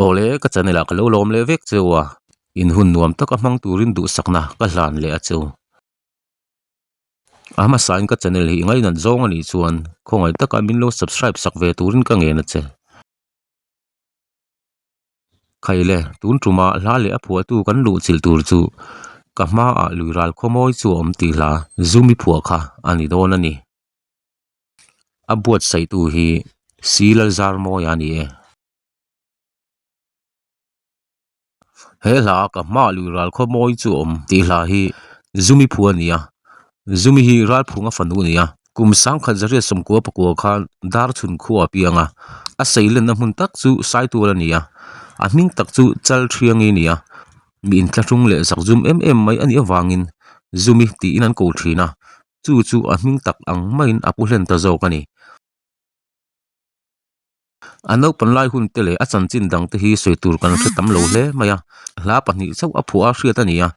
Awle ka channel ah ka lo lawm leh vek cheu a, in hun nuam taka hmang turin duhsakna ka hlan leh a cheu. A hmasain ka channel hi i ngainat zawng a nih chuan khawngaih taka min lo subscribe sak ve turin ka ngen a che. Khaile, tun tumah hla leh a phuahtu kan luhchilh tur chu ka hmaah lui ral khawmawi chu a awm tih hla Zumi phuah kha a ni dawn a ni. A buatsaihtu hi Si Lalzarmawia a ni e. He hla ka hmaah lui ral khawmawi chu a awm tih hla hi Zumi phuah a ni a, Zumi hi Ralphunga fanu a ni a. Kum 1999 khan Darchhun khua a piang a, a seilenna hmun tak chu Saitual a ni a, a hming tak chu Chalthiangi a ni a, mi inthlahrung leh zakzum em em mai a nih avangin Zumi tiin an ko thin a, chu chu a hming tak ang maiin a pu hlen ta zawk a ni. A naupan lai hun te leh a chanchin dang te hi sawi tur kan hre tam lo hle mai a, hla pahnih chauh a phuah a hriat a ni a,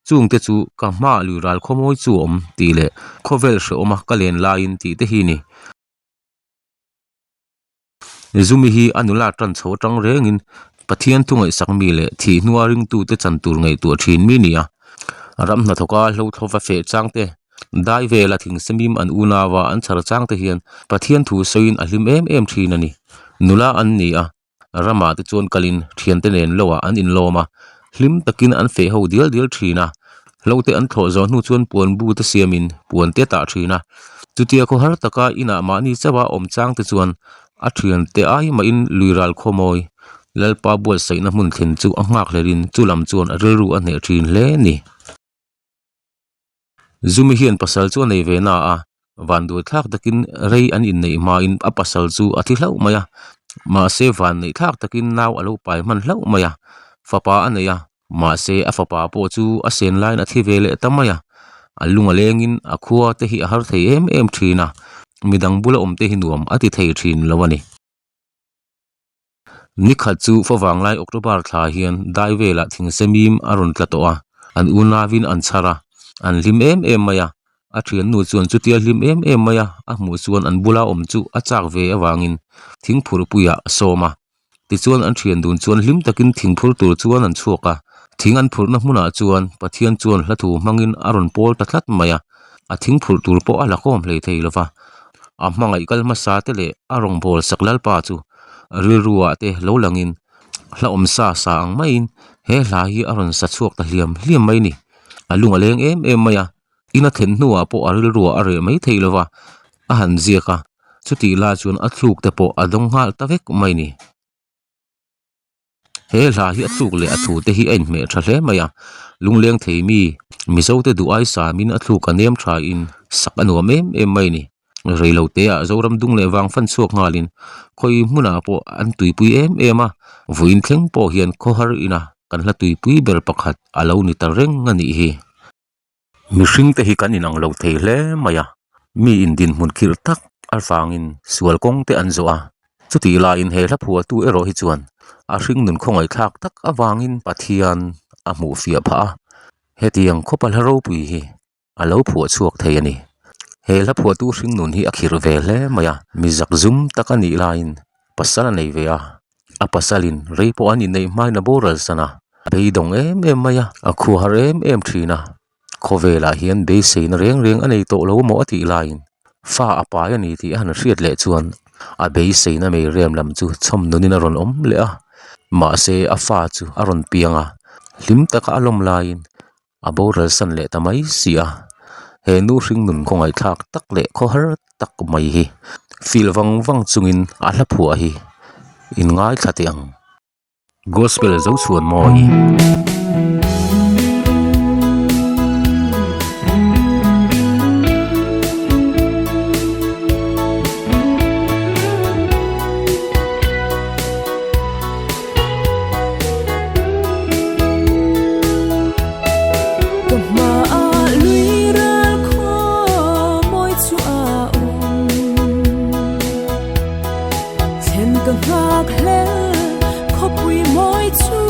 chung te chu ka hmaah lui ral khawmawi chu a awm tih leh khawvel hrehawm a ka len laiin tih te hi a ni. Zumi hi a nula tan chho atang rengin Pathian thu ngaihsak mi leh thih hnua ringtute chan tur ngaihtuah thin mi a ni a, ram hnathawka hlothlawva feh chang te, Dai vela thingsemim an unau a an chhar chang te hian Pathian thu sawiin a hlim em em thin a ni. Nula an ni a, ramah te chuan kalin thiante nen loah an inlawm a, hlim takin an feh ho dial dial thin a. Hlo te an thlawh zawh hnu chuan puan bu te siamin puan te tah thin a. Chutia khawhar taka inah mahni chauha awm chang te chuan a thiante ai mahin lui ral khawmawi Lalpa buatsaihna hmun thlen chu a nghak hlerin chu lam chuan a rilru a hneh thin hle a ni. Zumi hian pasal chu a nei ve na a, vanduai thlak takin rei an inneih hmain a pasal chu a thi hlauh mai a, mahse vanneih thlak takin nau a lo pai hman hlauh mai a, fapa a nei a, mahse a fapa pawh chu a sen laiin a thi ve leh ta mai a, a lung a lengin a khua te hi a har thei em em thin a, midang bula awm te hi nuam a ti thei thin lo a ni. Nikhat chu favang lai October thla hian dai velah thingsemim a rawn tla tawh a, an unauin an chhar a, an hlim em em mai a, a thiannu chuan chutia hlim em em mai a, a hmuh chuan an bula awm chu a chak ve avangin thingphur puiah a sawm a, tichuan an thian dun chuan hlim takin thingphur tur chuan an chhuak a, thing an phurhna hmunah chuan Pathian chuan hla thu hmangin a rawn pawl ta tlat mai a, a thingphurh tur pawh a lakawm hlei thei lova, a hmangaih kal hmasa te leh a rawngbâwl sak Lalpa chu rilru ah te lo langin hla awm sa sa ang maiin he hla hi a rawn sa chhuak ta hliam hliam mai a ni. A lung a leng em em mai a, in a thlen hnuah pawh a rilru ah a reh mai thei lova, a han ziak a, chutih lai chuan a thluk te pawh a dawng nghal ta vek mai a ni. He hla hi a thluk leh a thu te hi a inhmeh tha hle mai a, lungleng thei mi Mizo te duh ai samin a thluk a nem tha in sak a nuam em em mai a ni. Reilo te ah Zoram dung leh vang fan chhuak nghalin khawi hmunah pawh an tuipui em em a, vawiin thleng pawh hian khawhar ina kan hla tuipui ber pakhat a lo ni ta reng a nih hi. Mihring te hi kan inang lo thei hle mai a, mi in dinhmun khirh tak avangin sual kawng te an zawh a, chutih laiin he hla phuahtu erawh hi chuan a hringnun khawngaihthlak tak avangin Pathian a hmuh fiah phah a, hetiang khawpa hla ropui hi a lo phuah chhuak thei a ni. He hla phuahtu hringnun hi a khirh ve hle mai a, mi zakzum tak a nih laiin pasal a nei ve a, a pasalin rei pawh an inneih hmain a boral san a, a beidawng em em mai a, a khuahar em em thin a, khawvelah hian beiseina reng reng a nei tawh lo maw a tih laiin fa a pai a ni tih a han hriat leh chuan a beiseina mei rem lam chu chhawm nunin a rawn awm leh a, mahse a fa chu a rawn piang a, hlim taka a lawm laiin a boral san leh ta mai si a, he nu hring nun khawngaihthlak tak leh khawhar tak mai hi feel vang vang chungin a hla phuah hi in ngaithla teh ang. Gospel zo chhuan mawi. Ka hmaah lui ral khaw mawi chu a awm. Thlen ka nghak hlel khawpui mawi chu.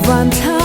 Van thla.